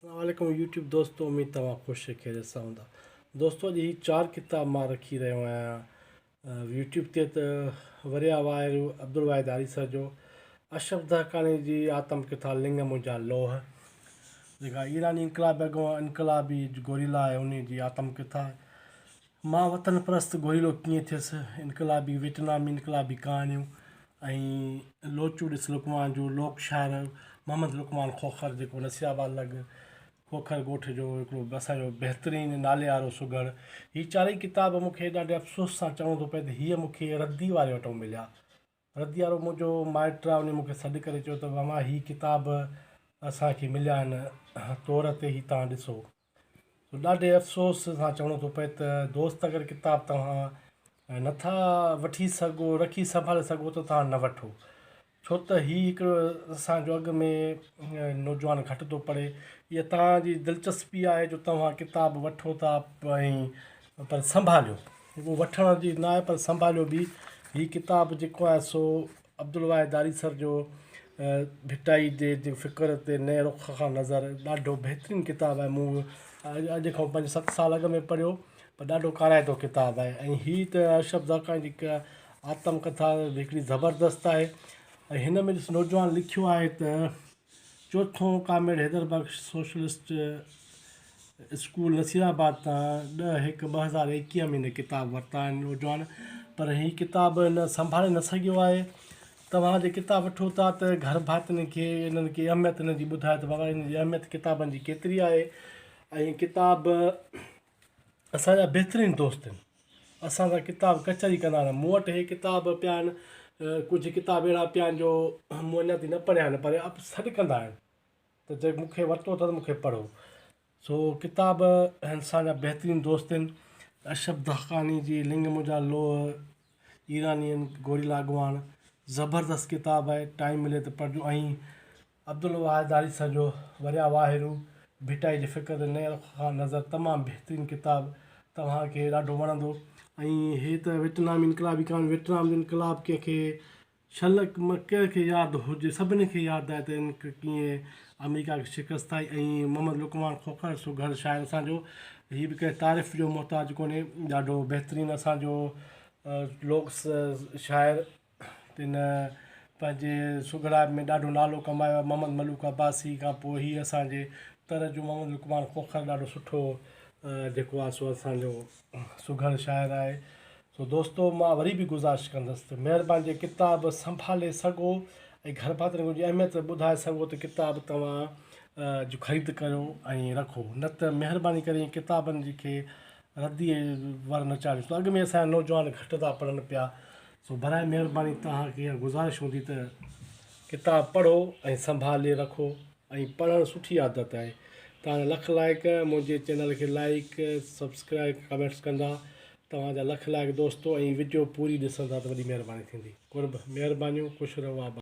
السلام عليڪم يوٽيوب دوستو اميد توهان خوش ۽ خيريت سان هوندا دوستو اڄ هي چار ڪتاب مان رکي رهيو آهيان يوٽيوب تي ته وريا وائر عبدالواحد آريسر جو اشرف دهقاني جي آتم ڪٿا لڱ منهنجا لوهه جيڪا ايراني انقلاب اڳواڻ انقلابي گوريلا آهي ان جي آتم ڪٿا مان وطن پرست گوريلو ڪيئن ٿيس، انقلابي ويٽنامي انقلابي ڪهاڻيون ۽ لوچو ڏس لقمان جو لوڪ شاعر محمد لقمان کوکر جيڪو نصير آباد لڳ کوکر ڳوٺ جو هڪڙو اسان جو بهترين ناليوارو سگهڙ. هي چارئي ڪتاب مون کي ڏاڍي افسوس سان چوڻو ٿو پئي ته هيء مون کي ردي واري وٽئون مليا. ردي وارو منهنجو مائٽ آهي انهي مون کي سڏ ڪري چيو ته ماما هي ڪتاب اسان کي مليا آهن طور تي هي توهان ڏسو. سو ڏاڍي افسوس سان چوڻو ٿو پئي ته دوست اگر ڪتاب توهان نٿا وٺي سگهو رکي سنڀالي سگهو ته توهان نه وٺو ڇو ته هي هڪڙو اسانجو اڳ ۾ نوجوان گهٽ ٿو پڙهي اها توهان جي دلچسپي آهي جو توهان ڪتاب وٺو ٿا ۽ پر سنڀاليو رڳو وٺڻ جي نه آهي پر سنڀاليو به هي ڪتاب جيڪو آهي سو عبدالواحد آريسر جو ڀٽائي جي فڪر تي نئين رخ کان نظر ڏاڍو بهترين ڪتاب آهي مون اڄ کان پنج ست سال اڳ ۾ پڙهيو پر ڏاڍو ڪارائتو ڪتاب آهي ۽ هي ته اشرف زرقاني جي آتم ڪٿا هڪڙي زبردست آهي ۽ هن ۾ ڏس نوجوان لکيو آهي ته چوٿون comrade Haider Bakhsh socialist school Nasirabad تان ڏهه هڪ 2021 ۾ هن ڪتاب ورتا آهن نوجوان پر هي ڪتاب هن سنڀالي نه سگهيو آهي توهان جي ڪتاب وٺو ٿا ته گهر ڀاتين کي انهن کي اهميت هن جي ٻڌايو ته بابا هن جي اهميت ڪتابن جي ڪيتري آهي ۽ ڪتاب اسان جا بهترين دوست آهن اسان سان ڪتاب ڪچهري ڪندا آهن مون وٽ هي ڪتاب پيا آهن ڪجهه ڪتاب اهڙا پيا آهن جو مون اڃا تائين نه پڙهيا آهن پر سڏ ڪندا آهن ته جي مون کي ورتو اٿس مون کي پڙهو. سو ڪتاب انسان جا بهترين دوست آهن. اشرف دهقاني جي لڱ منهنجا لوهه ايرانين گوريلا اڳواڻ زبردست ڪتاب آهي ٽائيم ملي ته پڙهجو ۽ عبدالواحد آريسر جو وريا واهرو ڀٽائي جي فڪر تي نئين رخ کان نظر تمام بهترين ڪتاب توهان کي ڏاڍو وڻندو ۽ هي ته ويٽنامي انقلابي ڪهاڻي ويٽنام جو انقلاب ڪنهن کي شل ڪنهن کي ياد هجي، سڀني کي ياد آهي ته ان ڪيئن آمريڪا کي شڪست آئي ۽ محمد لقمان کوکر سگهڙ شاعر اسان جو هي به ڪنهن تعريف جو محتاج ڪونهي ڏاڍو بهترين اسان جو لوڪ شاعر هن پنهنجي سگهڙائپ ۾ ڏاڍو نالو ڪمايو آهي محمد ملوڪ عباسي کان پوء هي اسان جي تر جو محمد لقمان کوکر ڏاڍو سٺو جيڪو آهي سو اسان جو سگهڙ شاعر آهي سو دوستو مان وري به گذارش ڪندس ته مهرباني جي ڪتاب سنڀالي سگهو ۽ گهر ڀاتين کي ان جي اهميت ٻڌائي سگهو ته ڪتاب توهان جو خريد ڪريو ۽ رکو نه ته مهرباني ڪري ائين ڪتابن جي کي ردي ور نه چاڙهيو ڇو ته اڳ ۾ اسان جا نوجوان گهٽ ٿا پڙهن پيا سو برائي مهرباني توهان کي اها گذارش هوندي ته ڪتاب پڙهو ۽ سنڀالي رکو ۽ پڙهڻ سٺي عادت آهي. توهان جا لک لائق منهنجي چينل کي لائيڪ سبسڪرائيب ڪمينٽس ڪندا توهان جا لک لائق دوستو ۽ وڊيو پوري ڏسندا ته وڏي مهرباني ٿيندي قرب مهربانيون خوش رهو آباد.